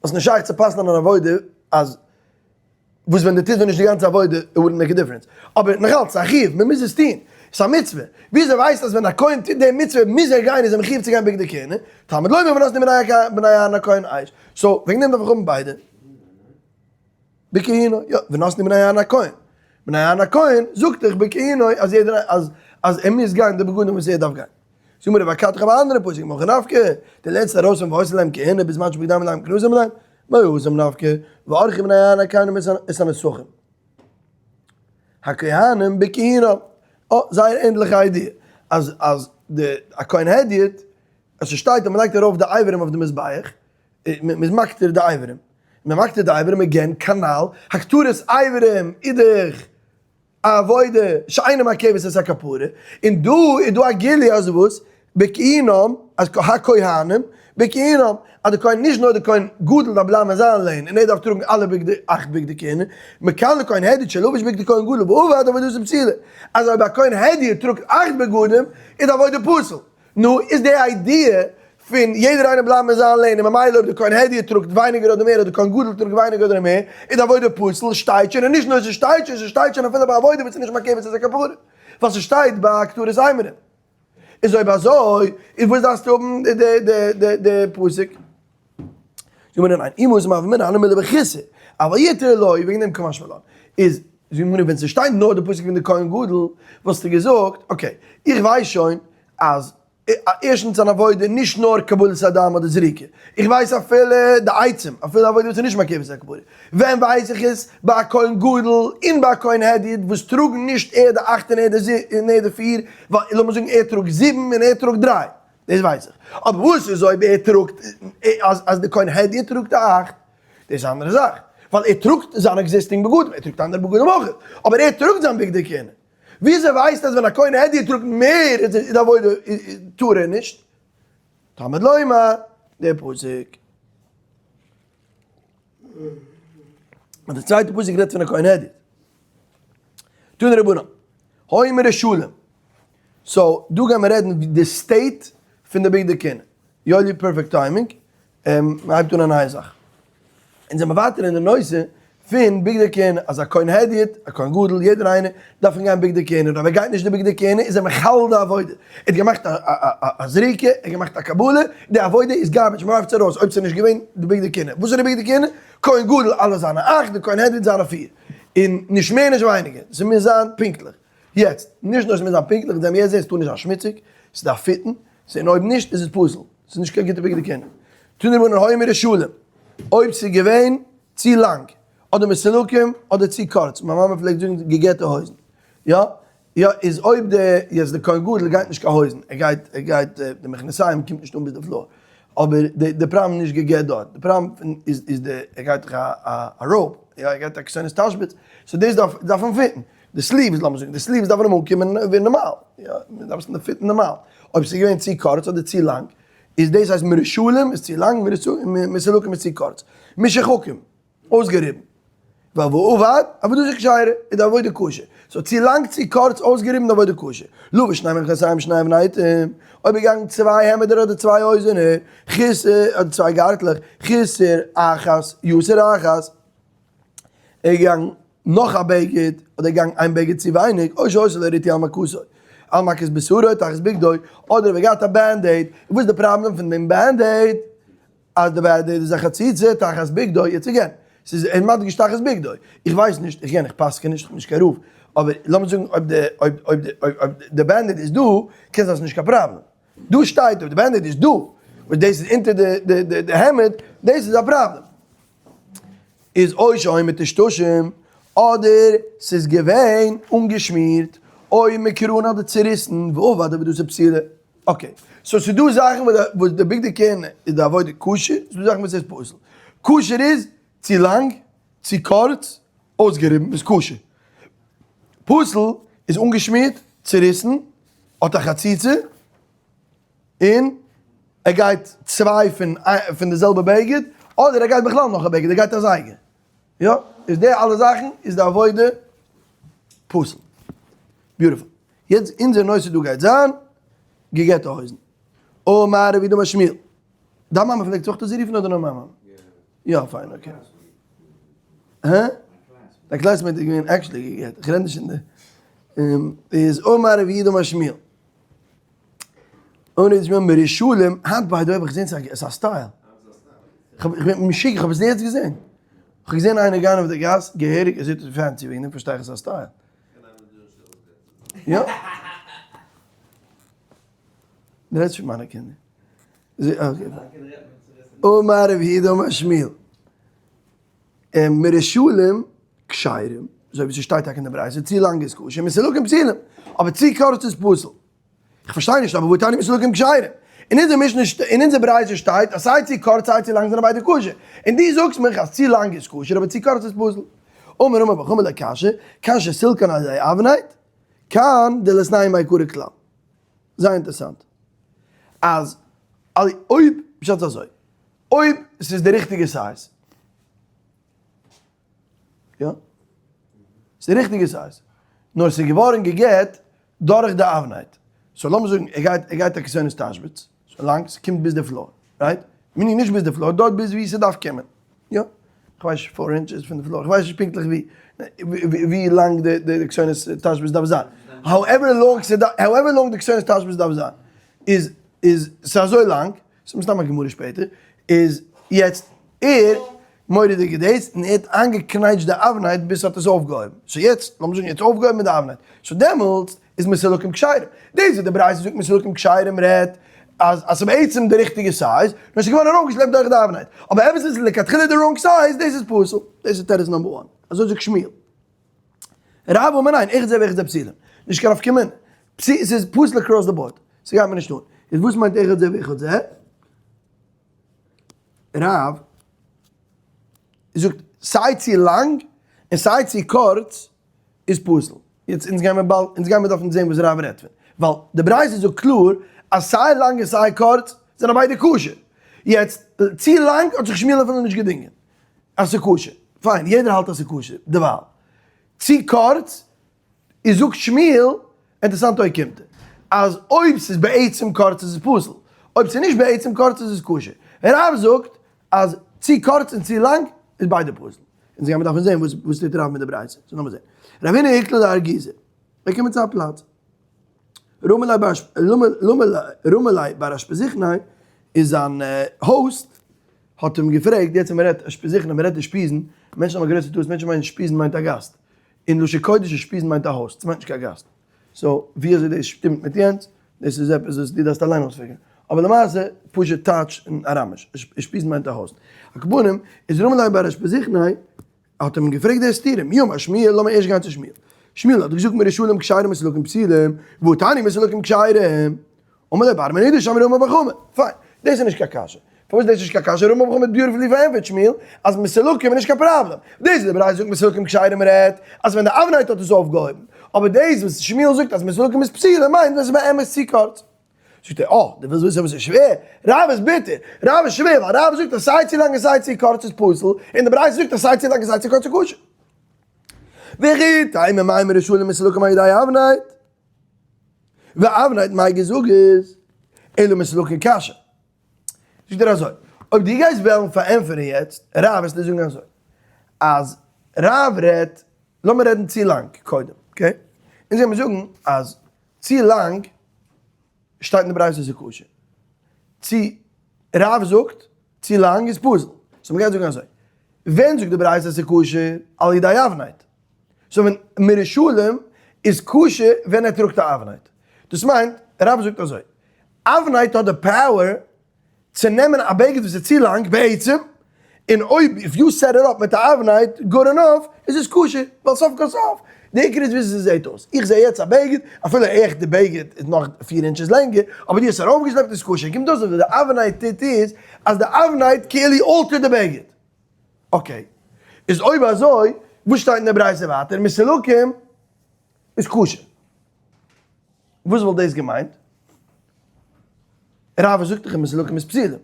עס איז נישט שייך צו פסל'ען אן עבודה אז וואס ווען דו טוסט ווען נישט די גאנצע עבודה, it wouldn't make a difference. אבער נאכאלץ, ס'איז א חיוב, מען מוז עס טון. ס'איז א מצוה. וויאזוי ווייסטו אז ווען א כהן טוט די מצוה מוז ער גיין, איז ער מחיוב צו גיין בגדי כהונה? תלמוד לומר ונתנו בני אהרן הכהן אש. so, וועגן דעם דארף איך האבן ביידע. בכהונה, יא, ונתנו בני אהרן הכהן. בני אהרן הכהן זאגט איך בכהונה אז יעדער אז אז ער מוז גיין די בגדים וואס ער דארף גיין. זאג מיר ואכתי כ'האב א אנדערע פסוק מהכא נפקא, די לערנסט ארויס פון והיתה להם כהונה בזמן שבגדיהם מלאים כהונתם מלאים, מהתם נפקא, וערכו בני אהרן הכהנים את הנסכים. הכהנים בכהונה. אה, זייער ענדליכע idea. אז אז די א כהן הדיוט, אז ס'שטייט אז מ'לייגט ארויף די אברים אויף די מזבח, מ'איז מקטיר די אברים. מ'מקטיר די אברים again, כנל, הקטרת אברים איז דאך א עבודה שאינה מעכבת את הכפרה, און דא איז דא א גילוי אז וואס? בכהונתם, אז הכהנים, בכהונתם, אז די כהן, נישט נאר די כהן גדול דארף בלייבן אין זיין lane און ער דארף טראגן אלע בגדי, אכט בגדי כהונה, מכאן לכהן הדיוט שלבש בגדי כהן גדול ועבד עבודתו פסולה, אז אויב א כהן הדיוט טראגט אכט בגדים איז די עבודה פסול. נו, איז די idea פון יעדער איינער בלייבן אין זיין lane און ממילא אויב די כהן הדיוט טראגט ווייניגער אדער מער אדער די כהן גדול טראגט ווייניגער אדער מער איז די עבודה פסול, שטייט שוין און נישט נאר ס'שטייט שוין, ס'שטייט שוין אפילו ביי עבודה וואס איז נישט מעכבת את הכפרה ווייל ס'שטייט ביי הקטרת אימורים. איז אויב אזוי, איז וואס דארפסטו האבן די די די די פסוק? זאגט מען ניין, אם הוא זמר ממנו הנה מילא בחיסר, אבל יתר לא, וועגן דעם קא משמע לן. איז זאגט מען ווען ס'שטייט נאר די פסוק פון די כהן גדול, וואלסטו געזאגט, okay, איך ווייס שוין אז ערשטנס אן עבודה נישט נאר קבלת הדם אדער זריקה, איך ווייס אפילו די עצים, אפילו עבודה וואס איז נישט מרכבת הכפרה, ווען ווייס איך עס? ביי א כהן גדול און ביי א כהן הדיוט וואס טראגן נישט ער די אכט און ער די פיר, ווייל לאמיר זאגן ער טראגט זיבן און ער טראגט דריי, דאס ווייס איך. אבער וואס איז אויב ער טראגט, אז די כהן הדיוט טראגט די אכט, דאס איז א אנדערע זאך, ווייל ער טראגט זיין existing בגדים, ער טראגט אנדערע בגדים אויך, אבער ער טראגט זיין בגדי כהונה. וויאזוי ווייסטו אז ווען א כהן הדיוט טראגט מער איז די עבודה טאר ער נישט? תלמוד לומר, דער פסוק. און די צווייטע פסוק רעדט פון א כהן הדיוט. תנו רבנן, היו מרושלים. so דא גייען מיר רעדן די state פון די בגדי כהונה. יואלי perfect timing, מען הייבט אן א נייע זאך. אונז זעמער ווייטער אין די נושא פון בגדי כהונה, אז א כהן הדיוט, א כהן גדול, יעדער איינער דארפן גיין בגדי כהונה, און אויב ער גייט נישט די בגדי כהונה איז ער מחלל די עבודה. ער האט געמאכט א זריקה, ער האט געמאכט א קבלה, די עבודה איז garbage, מען ווארפט עס ארויס אויב ס'איז נישט געווען די בגדי כהונה. וואס איז די בגדי כהונה? כהן גדול אלע זיינע אכט, די כהן הדיוט זיינע פיר. און נישט מער נישט ווייניגער. ס'מוז זיין פונקטליך. יעצט, נישט נאר ס'מוז זיין פונקטליך, זיי מיר זעהן ס'טאר נישט זיין שמוציג, ס'דארף fit ן, און אויב נישט איז עס פסול, ס'איז נישט קיין גוטע בגדי כהונה. תנו רבנן היו מרושלים, אויב ס'איז געווען צו לאנג, אדער מסולקים, אדער צו קורץ, מיין מאמע פלעגט זאגן געגעטע הויזן, יא, יא, איז אויב די, יעצט די כהן גדול גייט נישט קיין הויזן, ער גייט, ער גייט, די מכנסיים קומט נישט אן ביז די floor, אבער די די פראבלעם איז נישט געגעט דארט, די פראבלעם איז איז די, ער גייט דאך א א robe, יא, ער גייט א כתונת תשבץ, so דאס דארף דארף אים fit ן. די sleeves, לאמיר זאגן, די sleeves דארפן אמאל קומען ווי נארמאל, יא, מען דארף עס fit ן נארמאל, אויב ס'איז געווען צו קורץ אדער צו לאנג, איז דאס הייסט מרושלים איז צו לאנג, מסולקים איז צו קורץ, משוחקים, אויסגעריבן, ווייל ואבד, עבודתו כשרה, איז די עבודה כשר, so צו לאנג צו קורץ אויסגעריבן די עבודה כשר, לבש שני מכנסיים שני אבנטים, אויב איז געגאנגען צוויי העמעדער אדער צוויי הויזענער, חיסר, אדער צוויי גארטלעך, חיסר אחת, יתר אחת, ער איז געגאנגען נאך א בגד, אדער געגאנגען איין בגד צו ווייניג, או שהיתה לו ריטי על מכתו, על מכת בשרו תחת בגדו, אדער ער האט געהאט א Band-Aid, וואס איז די פראבלעם פון דעם Band-Aid? אז די Band-Aid איז א חציצה תחת בגדו, יעצט again, ס'איז אין מדגיש תחת בגדו, איך ווייס נישט, איך again איך פסק'ע נישט, איך בין נישט קיין רב, אבער לאמיר זאגן אויב די אויב אויב די אויב די Band-Aid איז דא, קען זיין ס'איז נישט קיין פראבלעם. דא שטייט אויב די Band-Aid איז דא, וואס דאס איז אונטער די די די העמד, דאס איז א פראבלעם. איז או שהיו מטושטשים, אדער ס'איז געווען אנגעשמירט, או מקורעין אדער צוריסן, ואבד עבודתו פסולה. okay, so ס'איז דא זאכן וואס די בגדי כהונה איז די עבודה כשר, ס'איז דא זאכן וואס איז פסול. כשר איז צו לאנג, צו קורץ, אויסגעריבן איז כשר. פסול איז אנגעשמירט, צוריסן, האט א חציצה, און ער גייט צוויי פון פון די זעלבע בגד, אדער ער גייט בכלל נאך א בגד, ער גייט א זייגער. יא, איז די אלע זאכן איז די עבודה פסול. beautiful. יעצט אונזער נושא דא גייט זיין געגעטע הויזן. אמר רב יהודה אמר שמואל. דיין מאמע פלעגט זיך אויך אזוי רופן אדער נאר מיין מאמע? יא פיין okay. הא? דיין classmate איז געווען actually געגעט, איך רעד נישט אין די. איז אמר רב יהודה אמר שמואל. און איז מיר מרושלים, היינט by the way האב איך געזען ס'איז א style. איך בין משוגע, איך האב עס יעצט געזען. איך האב געזען איינער גיין אויף די גאס, געהעריג, ער זעט אויס fancy, וועגן דעם פארשטיי איך עס איז א style. יא. דו רעדסט פון מיינע קינדער. אמר רב יהודה אמר שמואל, מרושלים כשרים, אזוי ווי ס'שטייט טאקע אין די ברייתא, צו לאנג איז כשר, מסולקים פסולים, אבער צו קורץ איז פסול. איך פארשטיי נישט, אבער והתניא מסולקים כשרים. אין אונזער משנה, אין אונזער ברייתא שטייט אז סיי צו קורץ סיי צו לאנג זענען ביידע כשר. און דו זאגסט מיך אז צו לאנג איז כשר אבער צו קורץ איז פסול. אמר רמי בר חמא לא קשיא, כאן שסילקן על ידי אבנט, כאן דליתנהו מעיקרא כלל. זייער אינטערעסאנט. אז אויב, פשט איז אזוי, אויב ס'איז די ריכטיגע size, יא, ס'איז די ריכטיגע size, נאר ס'איז געווארן געגעט דורך די אבנט, so לאמיר זאגן ער גייט, ער גייט א כתונת תשבץ, so לאנג, ס'קומט ביז די floor, right? meaning נישט ביז די floor, דארט ביז ווי ס'דארף קומען, יא, כ'ווייס נישט four inches פון די floor, כ'ווייס נישט פונקטליך ווי, ווי לאנג די כתונת תשבץ דארף זיין, however long ס'דארף, however long די כתונת תשבץ דארף זיין. איז איז ס'איז אזוי לאנג, ס'איז מסתם א גמרא שפעטער, איז יעצט ער מורא'דיג געדעיסט און ער האט איינגעקנייטשט די אבנית ביז ס'האט עס אויפגעהויבן, so יעצט לאמיר זאגן ער האט עס אויפגעהויבן מיט די אבנית, so דעמאלטס איז מסולקים כשרים, דאס וואס די ברייתא זאגט מסולקים כשרים רעדט אז אז ס'איז בעצם די ריכטיגע size, נאר ס'איז געווארן ארויפגעשלעפט דורך די אבנית, אבער עפעס וואס איז לכתחילה די wrong size דאס איז פסול, דאס איז תירוץ number one, אזוי זאגט שמואל. רב אמר ניין, אחד זה ואחד זה פסולים, נישט קיין נפקא מינה, ס'איז פסול across the board, ס'גייט מיר נישט אן, איז וואס מיינט אחד זה ואחד זה? רב זאגט סיי צו לאנג און סיי צו קורץ איז פסול. יעצט אונז גיימער באלד, אונז גיימער דארפן זען וואס רב רעדט פון. ווייל די ברייתא זאגט קלאר אז סיי לאנג און סיי קורץ זענען ביידע כשר. יעצט צו לאנג האט זיך שמואל אפילו נישט געדינגען אז ס'איז כשר. פיין, יעדער האלט אז ס'איז כשר, דערווייל. צו קורץ איז זאגט שמואל, אינטערעסאנט אויב קומט אז אויב ס'איז בעצם קורץ איז עס פסול, אויב ס'איז נישט בעצם קורץ איז עס כשר. רב זאגט אז צו קורץ און צו לאנג איז ביידע פסול. אונז גיימיר דארפן זען וואס טוט רב מיט די ברייתא. so לאמיר זען. רב הונא איקלע לארגיזא. ער קומט צו א פלאץ. רמי ליה בר אשפזיכני איז זיין host האט אים געפרעגט, יעצט ווען מ'רעדט אשפזיכני מ'רעדט אושפיזין, מענטשן האבן א גרויסע טעות, מענטשן מיינען אושפיזין מיינט א גאסט. אין לשון קודש אושפיזין מיינט א host, ס'מיינט נישט קיין גאסט. so ווי אזוי דאס שטימט מיט יענץ, דאס איז עפעס וואס דו דארפסט אליין אויס figure ן. אבער למעשה, פשוט טייטש אין אראמיש, אושפיזין מיינט א host. על כל פנים, איז רמי ליה בר אשפזיכני האט אים געפרעגט די סתירה, מי אמר שמואל, לאמיר ערשט גיין צו שמואל. שמואל האט געזאגט מרושלים כשרים מסולקים פסולים, והתניא מסולקים כשרים. אמר ליה בר מן הוא דשמעה רמי בר חמא. פיין, דאס איז נישט קיין קשיא. פארוואס דאס איז נישט קיין קשיא? רמי בר חמא האט beautifully פארענטפערט שמואל אז מסולקים איז נישט קיין פראבלעם. דאס וואס די ברייתא זאגט מסולקים כשרים רעדט אז ווען די אבנית האט עס אויפגעהויבן. אבער דאס וואס שמואל זאגט אז מסולקים איז פסולים מיינט ווען ס'איז באמת צו קורץ. זאגט ער, אה, דו ווילסט וויסן וואס איז שווער? רב איז ביטער, רב איז שווער, ווייל רב זאגט אז סיי צו לאנג און סיי צו קורץ איז פסול, און די ברייתא זאגט אז סיי צו לאנג און סיי צו קורץ איז כשר. וכי תימא מאי מרושלים מסולקים על ידי אבנית, ואבנית מאי גזוגז, אלא מסולקים קשה. זאגט ער אזוי, אויב דו גייסט וועלן פארענטפערן יעצט רב וועסטו זאגן אזוי, אז רב רעדט, לאמיר רעדן צו לאנג קודם, okay? אונז גיימיר זאגן אז צו לאנג שטייט אין די ברייתא איז כשר, צו רב זאגט צו לאנג איז פסול, so מ'גייט זאגן אזוי, ווען זאגט די ברייתא אז ס'איז כשר? על ידי אבנית, so ווען מרושלים איז כשר ווען ער טראגט א אבנית, דאס מיינט רב זאגט אזוי, אבנית האט די power צו נעמען א בגד וואס איז צו לאנג בעצם, און אויב if you set it up מיט א אבנית good enough איז עס כשר, ווייל סוף כל סוף די עיקר איז וויאזוי ס'זעהט אויס, איך זעה יעצט א בגד, אפילו עכט די בגד איז נאך פיר inches לענגער, אבער דו האסט ארויפגעשלעפט איז כשר, קומט אויס אז וואס די אבנית טוט איז אז די אבנית כאילו alter ט די בגד. okay, איז אויב אזוי וואס שטייט אין די ברייתא ווייטער מסולקים איז כשר? וואס וואלט דאס געמיינט? רבא זאגט דאך מסולקים איז פסולים.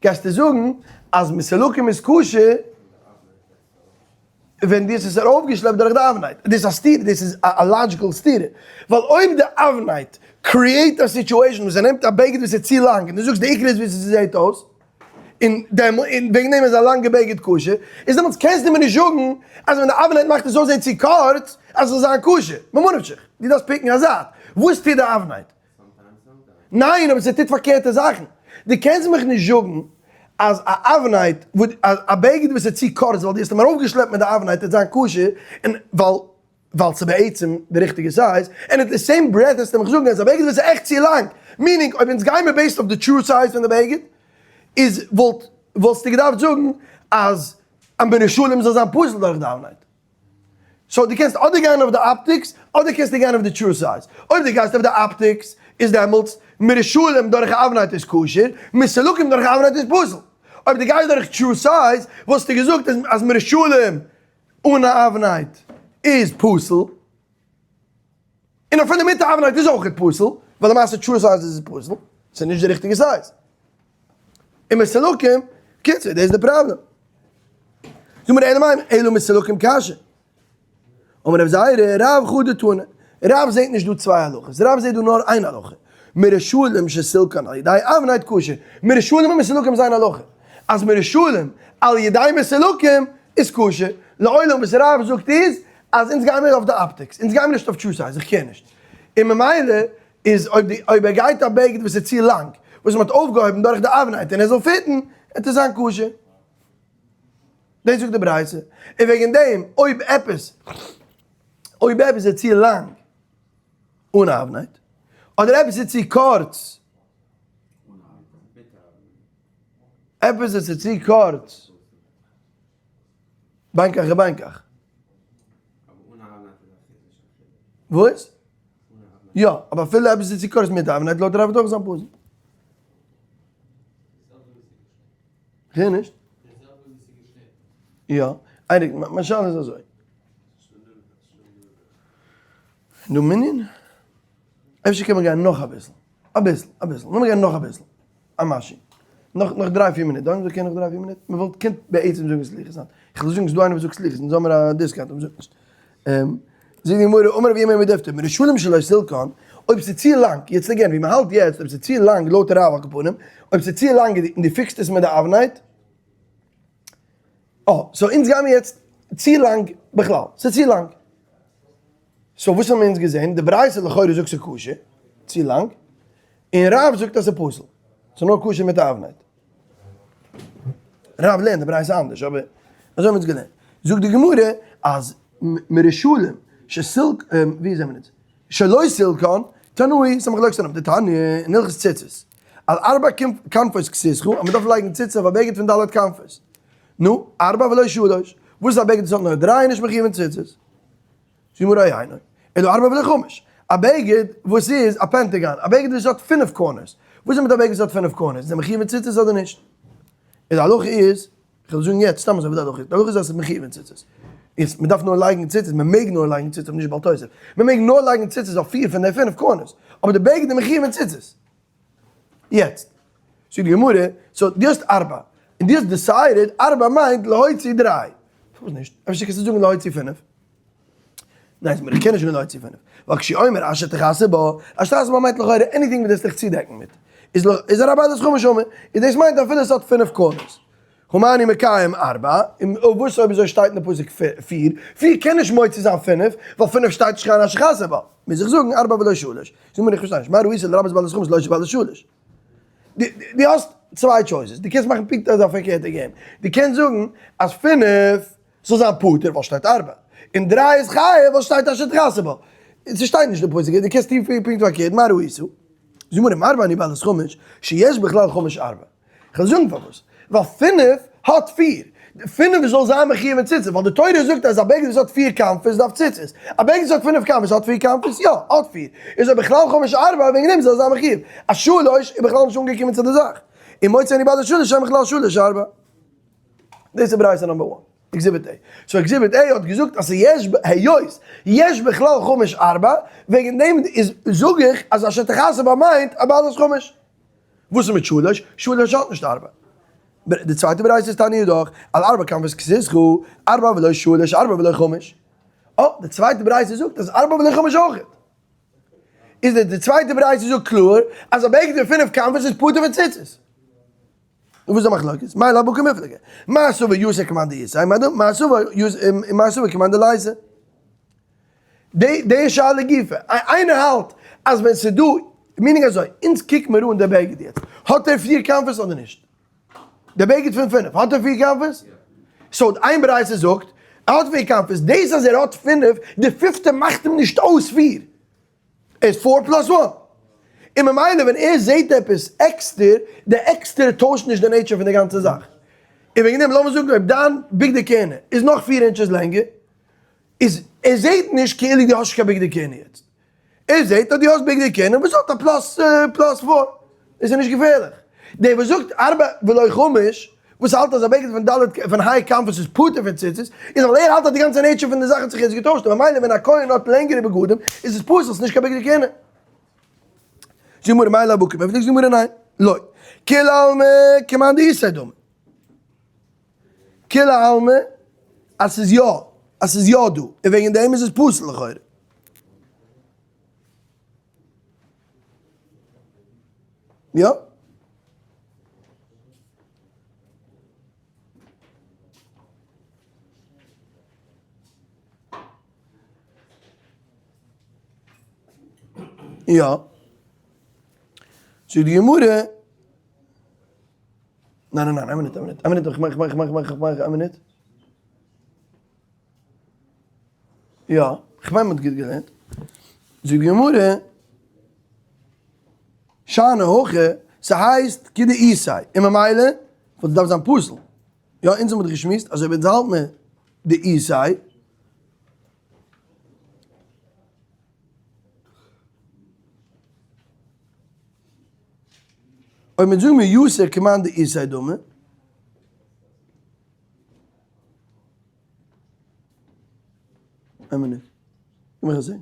גייסטו זאגן אז מסולקים איז כשר ווען דו האסט עס ארויפגעשלעפט דורך די אבנית? דאס איז א סתירה, דאס איז א logical סתירה. ווייל אויב די אבנית create א situation וואס ער נעמט א בגד וואס איז צו לאנג און דו זאגסט די עיקר איז ווי ס'זעהט אויס, און וועגן דעם איז א לאנגע בגד כשר, איז דעמאלטס קענסטו מיר נישט זאגן אז ווען די אבנית מאכט עס אויסזען צו קורץ אז עס זאל זיין כשר, ממה נפשך, דו דארפסט pick ן א זייט, וואס טוט די אבנית? ניין אבער ס'טוט פארקערטע זאכן, דו קענסט מיך נישט זאגן אז א אבנית, א בגד וואס איז צו קורץ ווייל דו האסט אים ארויפגעשלעפט מיט די אבנית וועט זיין כשר, און ווייל ווייל ס'איז בעצם די ריכטיגע size, און at the same breath וועסטו מיך זאגן אז א בגד וואס איז עכט צו לאנג, meaning אויב אונז גיימער based אויף די true size פון די בגד, איז וואלט וואלסטו געדארפט זאגן אז א מרושלים זאל זיין פסול דורך די אבנית. so דו קענסט אדער גיין אויף די optics, אדער קענסטו גיין אויף די true size. אויב דו גייסט אויף די optics, איז דעמאלטס מרושלים דורך אבנית איז כשר, מסולקים דורך אבנית איז פסול. אויב דו גייסט דורך true size, וואלסטו געזאגט אז מרושלים אן א אבנית איז פסול, און אפילו מיט א אבנית איז אויכעט פסול, ווייל למעשה true size איז עס פסול, ס'איז נישט די ריכטיגע size. און מסולקים, קיצור, דאס איז די פראבלעם. זאג מיר אלא מאי, אלא מסולקים קשיא. אמר רב זירא, רב חדא תנא, רב זעט נישט דא צוויי הלכות, רב זעט דא נאר איין הלכה, מרושלים שסילקן על ידי אבנית כשר, מרושלים און מסולקים איז איין הלכה, אז מרושלים על ידי מסולקים איז כשר, לעולם וואס רב זאגט איז אז אונז גיימיר אויף די optics, אונז גיימיר נישט אויף true size, איך care נישט, און ממילא. איז אויב די אויב ער גייט א בגד וואס איז צו לאנג, וואס מען האט אויפגעהויבן דורך די אבנט און ער זאל fit ן, וועט עס זיין כשר. דאס זאגט די ברייתא. און וועגן דעם אויב עפעס אויב עפעס איז צו לאנג אן אבנט, אדער עפעס איז צו קורץ, עפעס איז צו קורץ, בין כך ובין כך. וואס? יא, אבער אפילו עפעס איז צו קורץ מיט אבנט, לויט רב דאך זיין פסול. כ'הער נישט. יא, אייניג, מיין שאלה איז אזוי. נו מנין? אפשר קען מען גיין נאך אביסל. אביסל, אביסל. לאמיר גיין נאך אביסל. א משהו. נאך נאך דריי פיר מינוט. דאן קען נאך דריי פיר מינוט. מען וואלט קענט בעצם זאגן סליחות היינט. איך וויל זאגן ס'איז דא איינער וואס זאגט סליחות, אונז האמיר א discount אבער זאגט נישט. זאגט די גמרא, אמר רב ירמיה מדפתא, מרשלים שלא סילקן, אויב ס'איז צו לאנג, יעצט again ווי מ'האלט יעצט, אויב ס'איז צו לאנג לויט רב על כל פנים, אויב ס'איז צו לאנג און דו fix סט עס מיט די אבנט, אה, so אונז גיימיר יעצט צו לאנג בכלל, ס'איז צו לאנג. so וואס האבן אונז געזען? די ברייתא לכאורה זאגט ס'איז כשר, צו לאנג, און רב זאגט אז ס'איז פסול, ס'איז נאר כשר מיט א אבנט. רב לערנט די ברייתא אנדערש, אבער אזוי האבן אונז געלערנט. זאגט די גמרא אז מרשלים שסילק, ווי זעמיר אונז? שלא סילקן, תנאי, ס'איז א מחלוקת תנאים, דתניא, אין הלכות ציצית, על ארבע כנפות כסותך, אז מ'דארף לייגן ציצית אויף א בגד פון ד' כנפות. נו, ארבע ולא שלש, וואס איז א בגד וואס האט נאר דריי און נישט מחויב אין ציצית? זאגט גמרא אינו אלא ארבע ולא חמש, א בגד וואס איז א pentagon, א בגד וואס האט פינף corners, וואס איז מיט א בגד וואס האט פינף corners, איז ער מחויב אין ציצית אדער נישט? איז די הלכה איז, איך וועל זאגן יעצט סתם אזוי ווי די הלכה איז, די הלכה איז אז ס'איז מחויב אין ציצית, איז מען דארף נאר לייגן ציצית, מען מעג נאר לייגן ציצית, נישט בל תוסיף, מען מעג נאר לייגן ציצית אויף פיר פון די פינף corners, אבער די בגד איז מחויב אין ציצית. יעצט, זאגט די גמרא, so דו האסט ארבע, און דו האסט decided ארבע מיינט להוציא דריי, פארוואס נישט? אפשר קענסטו זאגן להוציא פינף? ניין, זאגט מיר איך קען נישט זאגן להוציא פינף, ווייל כשהוא אומר אשר תכסה בה, אשר תכסה בה מיינט לכאורה anything וואס דו האסט דיך צודעקן מיט, איז איז על בעלת חמש אמה, איז דאס מיינט אפילו עס האט פינף corners. הא מה אני מקיים ארבע, און וואס אויב אזוי שטייט אין די פסוק פיר, פיר קען נישט מוציא זיין פינף, ווייל פינף שטייט נישט קיין אשר תכסה בה, מוז איך זאגן ארבע ולא שלש. זאג מיר איך פארשטיי נישט, מה ראית לרבות בעלת חמש להוציא בעלת שלש? דו האסט צוויי choices, דו קענסט מאכן פונקט אזא פארקערטע game, דו קענסט זאגן אז פינף זאל זיין פטור ווייל שטייט ארבע, און דריי איז חייב ווייל שטייט אשר תכסה בה. ס'שטייט נישט די פסוק, דו קענסט טון פונקט פארקערט, מה ראית? זאג מיר אם ארבע אני בעלת חמש, שיש בכלל חמש ארבע. כ'וועל זאגן פארוואס, ווייל פינף האט פיר, פינף זאל זיין מחויב אין ציצית, ווייל די תורה זאגט אז א בגד וואס האט פיר כנפות דארף ציצית, א בגד וואס האט פינף כנפות האט פיר כנפות? יא, האט פיר, איז אויב בכלל חמש ארבע וועגן דעם זאל זיין מחויב, א שלוש איז בכלל נישט אנגעקומען צו די זאך, און מוציא אני בעלת שלש שאין בכלל שלש ארבע. דאס איז ברייתא number one, exhibit A. so exhibit A האט געזאגט אז ס'יש היות יש בכלל חמש ארבע, וועגן דעם איז זאג איך אז אשר תכסה בה מיינט א בעלת חמש. וואס איז מיט שלש? שלש האט נישט ארבע. די צווייטע ברייתא איז תניא דאך, על ארבע כנפות כסותך, ארבע ולא שלש, ארבע ולא חמש. אה, די צווייטע ברייתא זאגט אז ארבע ולא חמש אויך. איז די צווייטע ברייתא זאגט קלאר אז א בגד פון פינף כנפות איז פטור פון ציצית. נו וואס איז די מחלוקת? מאי לאו בהא קמיפלגי. מר סבר יתר כמאן דאיתיה, מר סבר מר סבר כמאן דליתא. די די שאלה גופא, איינער האלט אז ווען ס'איז דא, meaning אזוי, אונז קוק מיר אן די בגד יעצט, האט ער פיר כנפות אדער נישט? די בגד פון פינף, האט ער פיר כנפות? so איין ברייתא זאגט, ער האט פיר כנפות, דאס אז ער האט פינף, די פיפטע מאכט אים נישט אויס פיר, ער איז four plus one. און ממילא ווען ער זעהט עפעס עקסטער, די עקסטער טוישט נישט די nature פון די גאנצע זאך. און וועגן דעם לאמיר זאגן אויב דיין בגדי כהונה איז נאך פיר inches לענגער, איז ער זעהט נישט כאילו דו האסט נישט קיין בגדי כהונה יעצט, ער זעהט אז דו האסט בגדי כהונה וואס האט א plus plus four, איז ער נישט געפערליך. דער וואס זאגט ארבע ולא חמש, וואס האלט אז א בגד פון ד' פון ה' כנפות איז פטור פון ציצית, איז ווייל ער האלט אז די גאנצע nature פון די זאך האט זיך יעצט געטוישט און ממילא ווען א כהן האט לענגערע בגדים איז עס פסול, ס'איז נישט קיין בגדי כהונה. זאגט די גמרא מאי לאו בהא קמיפלגי, זאגט די גמרא ניין, לא, כולי עלמא כמאן דאיתיה דמי. כולי עלמא אז ס'איז יא, אז ס'איז יא דא, און וועגן דעם איז עס פסול לכאורה. יא? יא. זאגט די גמרא, ניין ניין ניין, איין מינוט, איין מינוט, איין מינוט, איך מאך, איך מאך, איך מאך, איך מאך, איין מינוט. יא, איך מיין מ'האט גוט געלערנט. זאגט די גמרא, שאני הכא, ס'הייסט כדאיתיה, און ממילא וואלט עס דארף זיין פסול. יא, אונז האבן דאך געשמועסט אז אויב אונז האלט מיר דאיתיה, אויב מיר זאגן מיר יתר כמאן דאיתיה דמי, איין מינוט, לאמיך עס זען.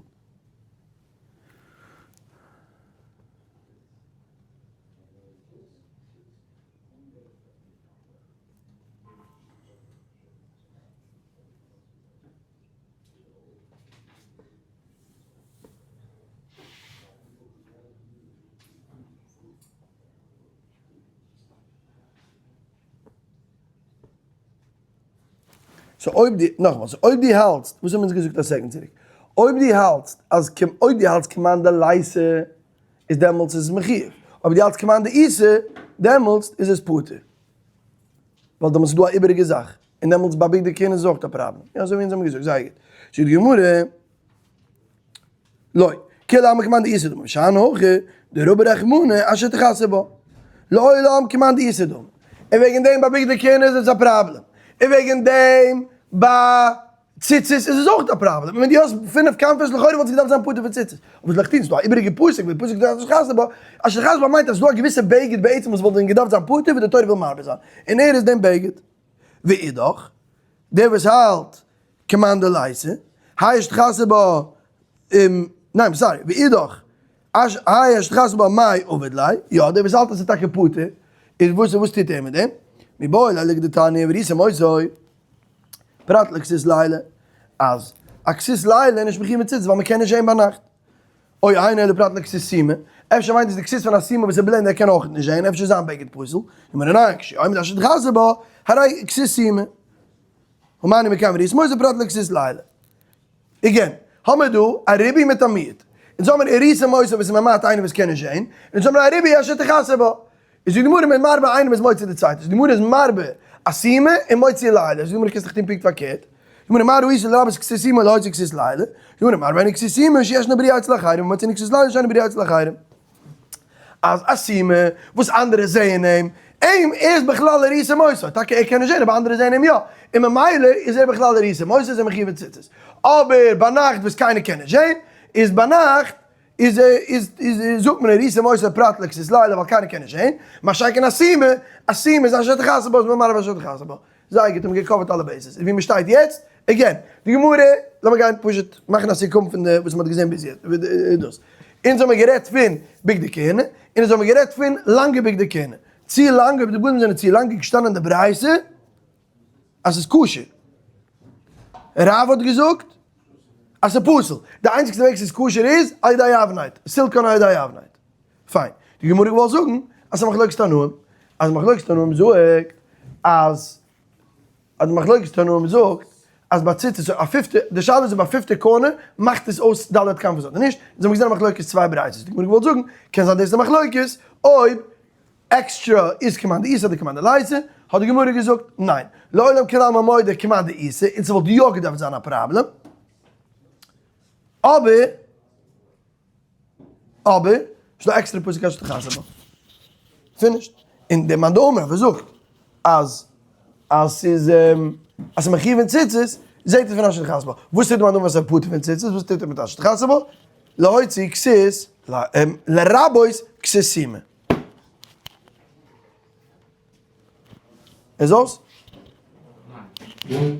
so אויב די, נאכאמאל, so אויב די האלטסט, וואס האבן אונז געזאגט א second צוריק? אויב די האלטסט אז אויב די האלטסט כמאן דליתא איז דעמאלטס איז עס מחיוב, אויב די האלטסט כמאן דאיתא דעמאלטס איז עס פטור. ווייל דעמאלטס איז דא א איבעריגע זאך, און דעמאלטס ביי בגדי כהונה איז אויך א פראבלעם. יא אזוי ווי אונז האבן געזאגט, זייער גוט. זאגט די גמרא, לא, כולי עלמא כמאן דאיתא דמי, שאני הכא דרבי רחמנא אשר תכסה בה. לעולם כמאן דאיתא דמי. און וועגן דעם ביי בגדי כהונה איז עס א פראבלעם. און וועגן דעם ביי ציצית איז עס אויך א פראבלעם. ווען דו האסט פינף כנפות לכאורה וואלט עס געדארפט זיין פטור פון ציצית. אבער זאל איך טון? ס'איז דא א איבעריגע פסוק, ווי פסוק זאגט אשר תכסה בה. אשר תכסה בה מיינט אז ס'איז דא א געוויסע בגד בעצם וואס וואלט ווען געדארפט זיין פטור ווי די תורה וויל מרבה זיין. און ער איז דעם בגד. ואידך, דער וואס האלט כמאן דליתא, האי אשר תכסה בה, ניין sorry, ואידך, האי אשר תכסה בה מאי עביד ליה, יא דער וואס האלט אז ס'איז טאקע פטור, איז וואס וואס טוט ער מיט דעם? מיבעי ליה לכדתניא וראיתם אותו, פרט לכסות לילה, אז א כסות לילה איז נישט מחויב מיט ציצית ווייל מ'קען נישט זען ביינאכט. או אינו אלא פרט לכסות סומא, אפשר מיינט עס די כסות פון א סומא וואס איז בלינד ער קען אויך נישט זען, אפשר איז זיין בגד פסול, אמר ניין, כשעומד אשר תכסה בה, הרי כסות סומא. ומה אני מקיים וראיתם אותו פרט לכסות לילה. again, האמער דא א ריבוי מיט א מיעוט. אונז האמער וראיתם אותו וואס איז ממעט איינער וואס קען נישט זען, אונז האמער א ריבוי אשר תכסה בה. איז די גמרא מיט מרבה איינעם איז מוציא די צווייטע, איז די גמרא איז מרבה א סומא און מוציא לילה, איז די גמרא קענסט דאך טון פונקט פארקערט, די גמרא מה ראית לרבות כסות סומא להוציא כסות לילה, די גמרא מרבה אינו כסות סומא שישנה בראיה אצל אחרים ומוציא אינו כסות לילה שאינה בראיה אצל אחרים. אז א סומא וואס אנדערע זעען אים, אים איז בכלל וראיתם אותו, טאקע ער קען נישט זען אבער אנדערע זעען אים יא, און ממילא איז ער בכלל וראיתם אותו איז ער מחויב אין ציצית, אבער ביינאכט וואס קיינער קען נישט זען, איז ביינאכט איז איז איז זאגט מען וראיתם אותו פרט לכסות לילה ווייל קיינער קען נישט זעהן, מה שאין כן א סומא, א סומא איז אשר תכסה בה איז ממערב אשר תכסה בה. זייער גוט האבן גע cover ט אלע bases. און ווי מען שטייט יעצט, again, די גמרא, לאמיר גיין פשוט מאכן א סיכום פון די וואס מען האט געזעהן ביז יעצט, דאס. אונז האמיר גערעדט פון בגדי כהונה, און אונז האמיר גערעדט פון לאנגע בגדי כהונה. צו לאנג, אויב די בגדים זענען צו לאנג איז געשטאנען אין די ברייתא אז ס'איז כשר. רב האט געזאגט אז ס'איז פסול. די איינציגסטע וועג ס'איז כשר איז על ידי אבנט, סילקאן על ידי אבנט. פיין. די גמרא געוואלט זאגן אז ס'איז מחלוקת תנאים. אז מחלוקת תנאים זאגט אז אז די מחלוקת תנאים זאגט אז ביי ציצית א פיפטע, די שאלה איז אויב א פיפטע corner מאכט עס אויס ד' כנפות אדער נישט. אונז האבן געזען א מחלוקת צוויי ברייתות. די גמרא געוואלט זאגן קען זיין דאס איז די מחלוקת אויב עקסטרא איז כמאן דאיתא אדער כמאן דליתא, האט די גמרא געזאגט ניין, לעולם כולי עלמא מודה כמאן דאיתא, און ס'וואלט יא געדארפט זיין א פראבלעם, אבער אבער ס'דא עקסטערע פסוק אשר תכסה בה. finished. און דער מאן דאמר וואס זאגט אז אז ס'איז אז ס'איז מחויב אין ציצית, זעהט עס פון אשר תכסה בה. וואס טוט די מאן דאמר וואס איז פטור פון ציצית? וואס טוט ער מיט אשר תכסה בה? להוציא כסות לרבות כסות סומא. איז אויס? ניין.